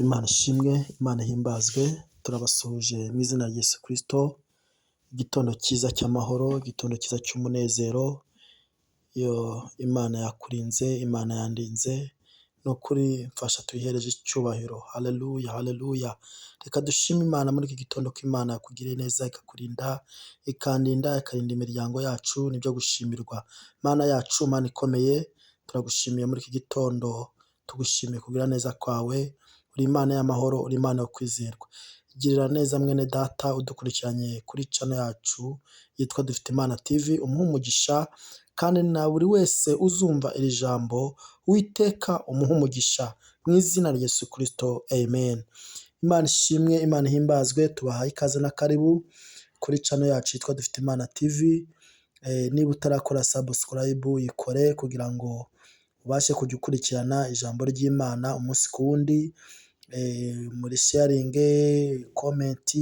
Imana ishimwe, Imana ihimbazwe, turabasuhuje mu izina rya Yesu Kristo, igitondo cyiza cy'amahoro, igitondo cyiza cy'umunezero, Imana yakurinze, Imana yandinze, ni ukuri mfasha tuyihereze icyubahiro, haleluya, haleluya. Reka dushime Imana muri iki gitondo ko Imana yakugiriye neza ikakurinda, ikandinda, ikarinda imiryango yacu, nibyo gushimirwa. Mana yacu, Mana ikomeye, turagushimiye muri iki gitondo, tugushimiye kugira neza kwawe, uri Imana y'amahoro, uri Imana yo kwizerwa. Girira neza mwene data udukurikiranye kuri channel yacu yitwa Dufite Imana TV, umuhe umugisha kandi na buri wese uzumva iri jambo, Uwiteka umuhe umugisha mu izina rya Yesu Kristo, amen. Imana ishimwe, Imana ihimbazwe, tubahaye ikaze na karibu kuri channel yacu yitwa Dufite Imana TV. Niba utarakora subscribe yikore kugira ngo ubashe kujya ukurikirana ijambo ry'Imana umunsi ku wundi, muri sharing, comment,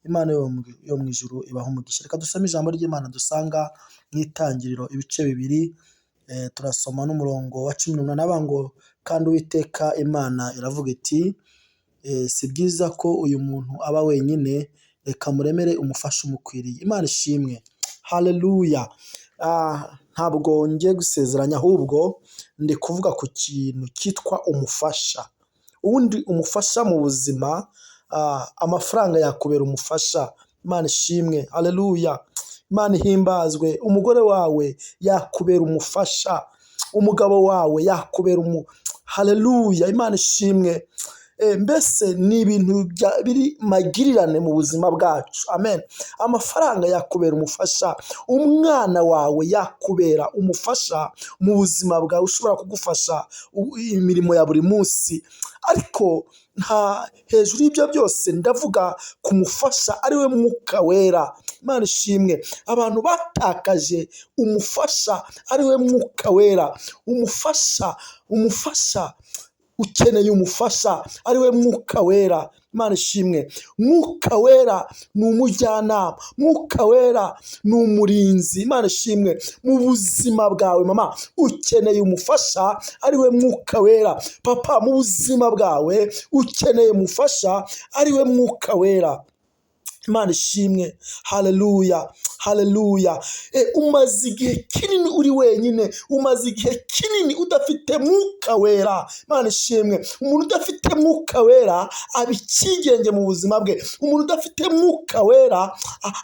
Imana yo mu ijuru ibaha umugisha. Reka dusome ijambo ry'Imana dusanga mu Itangiriro ibice 2, turasoma n'umurongo wa 18, avuga ngo kandi Uwiteka Imana iravuga iti si byiza ko uyu muntu aba wenyine, reka muremere umufasha umukwiriye. Imana ishimwe, haleluya. Ntabwo ngiye gusezeranya, ahubwo ndi kuvuga ku kintu cyitwa umufasha. Ubundi umufasha mu buzima, amafaranga yakubera umufasha. Imana ishimwe, haleluya. Imana ihimbazwe. Umugore wawe yakubera umufasha, umugabo wawe yakubera haleluya. Imana ishimwe. Mbese ni ibintu biri magirirane mu buzima bwacu, amen. Amafaranga yakubera umufasha, umwana wawe yakubera umufasha mu buzima bwawe, ushobora kugufasha imirimo ya buri munsi, ariko nta hejuru y'ibyo byose ndavuga ku mufasha ari we Mwuka Wera. Imana ishimwe. Abantu batakaje umufasha ari we Mwuka Wera. Umufasha, umufasha, ukeneye umufasha ari we Mwuka Wera. Imana ishimwe. Mwuka Wera ni umujyanama, Mwuka Wera ni umurinzi. Imana ishimwe. Mu buzima bwawe mama, ukeneye umufasha ari we Mwuka Wera. Papa, mu buzima bwawe ukeneye umufasha ari we Mwuka Wera. Imana ishimwe, haleluya, haleluya. Umaze igihe kinini uri wenyine, umaze igihe kinini udafite Mwuka Wera. Imana ishimwe. Umuntu udafite Mwuka Wera aba ikigenge mu buzima bwe. Umuntu udafite Mwuka Wera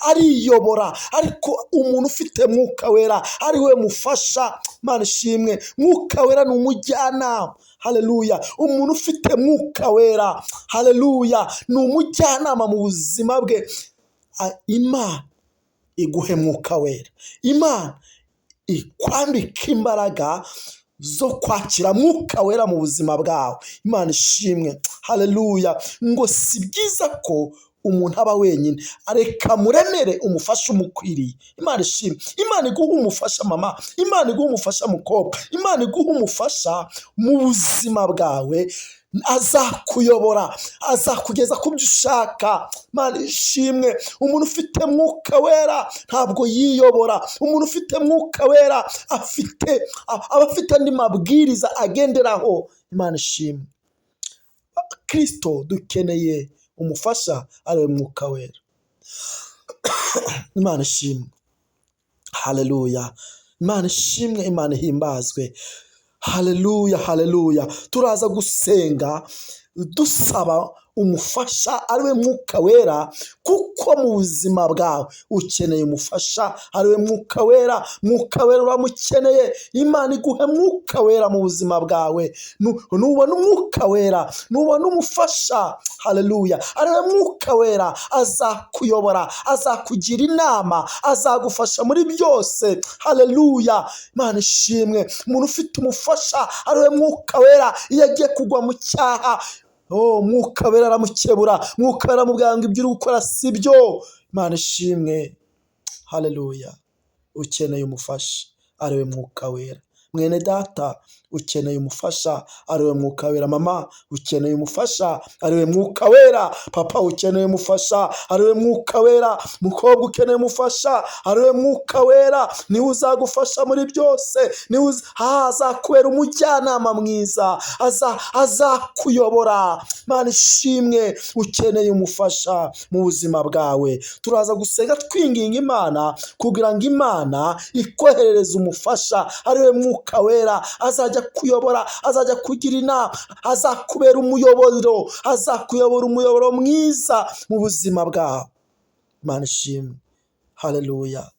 ariyobora, ariko umuntu ufite Mwuka Wera ari we mufasha. Imana ishimwe. Mwuka Wera ni umujyanama, haleluya. Umuntu ufite Mwuka Wera, haleluya, ni umujyanama mu buzima bwe. Imana iguhe Mwuka Wera, Imana ikwambika imbaraga zo kwakira Mwuka Wera mu buzima bwawe. Imana ishimwe, haleluya. Ngo si byiza ko umuntu aba wenyine, reka muremere umufasha umukwiriye. Imana ishimwe. Imana iguha umufasha mama, Imana iguha umufasha mukobwa, Imana iguha umufasha mu buzima bwawe, azakuyobora, azakugeza ku byo ushaka. Imana ishimwe. Umuntu ufite Mwuka Wera ntabwo yiyobora. Umuntu ufite Mwuka Wera aba afite andi mabwiriza agenderaho. Imana ishimwe. Kristo dukeneye umufasha ari we Mwuka Wera. Imana ishimwe, haleluya. Imana ishimwe, Imana ihimbazwe, haleluya, haleluya. Turaza gusenga dusaba umufasha ari we Mwuka Wera, kuko mu buzima bwawe ukeneye umufasha ari we Mwuka Wera. Mwuka Wera uramukeneye. Imana iguhe Mwuka Wera mu buzima bwawe. Nubona Umwuka Wera, nubona umufasha, haleluya, ari we Mwuka Wera, azakuyobora, azakugira inama, azagufasha muri byose, haleluya. Imana ishimwe. Umuntu ufite umufasha ari we Mwuka Wera, iyo agiye kugwa mu cyaha, oh, Mwuka Wera aramukebura, Mwuka Wera aramubwira ngo ibyo uri gukora si byo. Imana ishimwe, haleluya. Ukeneye umufasha ari we Mwuka Wera. Mwene data, ukeneye umufasha ariwe Mwuka Wera. Mama, ukeneye umufasha ariwe Mwuka Wera. Papa, ukeneye umufasha ariwe Mwuka Wera. Mukobwa, ukeneye umufasha ariwe Mwuka Wera. Niwe uzagufasha muri byose, niwe azakubera umujyanama mwiza, azakuyobora. Mana ishimwe, ukeneye umufasha mu buzima bwawe. Turaza gusenga twinginga Imana kugira ngo Imana ikoherereze umufasha ariwe Mwuka Wera, azajya kuyobora, azajya kugira inama, azakubera umuyoboro, azakuyobora umuyoboro mwiza mu buzima bwawe. Imana ishimwe, haleluya,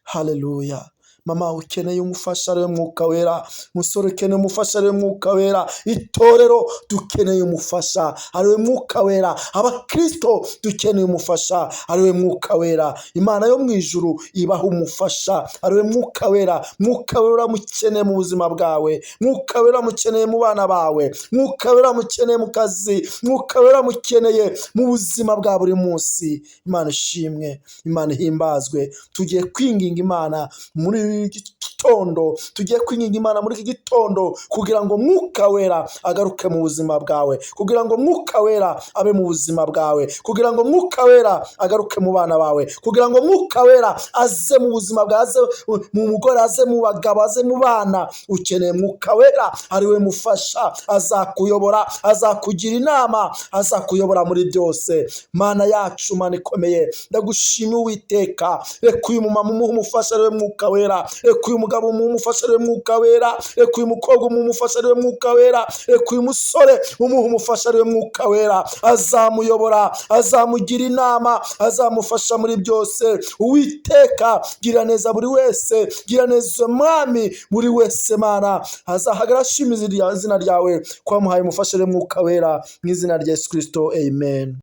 haleluya. Mama, ukeneye umufasha ariwe Mwuka Wera. Musore, ukeneye umufasha ariwe Mwuka Wera. Itorero, dukeneye umufasha ariwe Mwuka Wera. Abakristo, dukeneye umufasha ariwe Mwuka Wera. Imana yo mu ijuru ibaha umufasha ariwe Mwuka Wera. Mwuka Wera uramukeneye mu buzima bwawe, Mwuka Wera uramukeneye mu bana bawe, Mwuka Wera uramukeneye mu kazi, Mwuka Wera uramukeneye mu buzima bwa buri munsi. Imana ishimwe, Imana ihimbazwe. Tugiye kwinginga Imana muri iki gitondo, tugiye kwinginga Imana muri iki gitondo kugira ngo Mwuka Wera agaruke mu buzima bwawe, kugira ngo Mwuka Wera abe mu buzima bwawe, kugira ngo Mwuka Wera agaruke mu bana bawe, kugira ngo Mwuka Wera aze mu buzima bwawe, aze mu mugore, aze mu bagabo, aze mu bana. Ukeneye Mwuka Wera ariwe mufasha, azakuyobora, azakugira inama, azakuyobora muri byose. Mana yacu, Mana ikomeye, ndagushima Uwiteka. Reka uyu mumama umuhe umufasha ariwe Mwuka Wera. Reka uyu mugabo umuhe umufasha ariwe Mwuka Wera. Reka uyu mukobwa umuhe umufasha ariwe Mwuka Wera. Reka uyu musore umuhe umufasha ariwe Mwuka Wera. Azamuyobora, azamugira inama, azamufasha muri byose. Uwiteka, gira neza buri wese, gira neza Mwami buri wese. Mana, azahagara ashima izina ryawe ko wamuhaye umufasha ariwe Mwuka Wera. Mu izina rya Yesu Kristo, amen.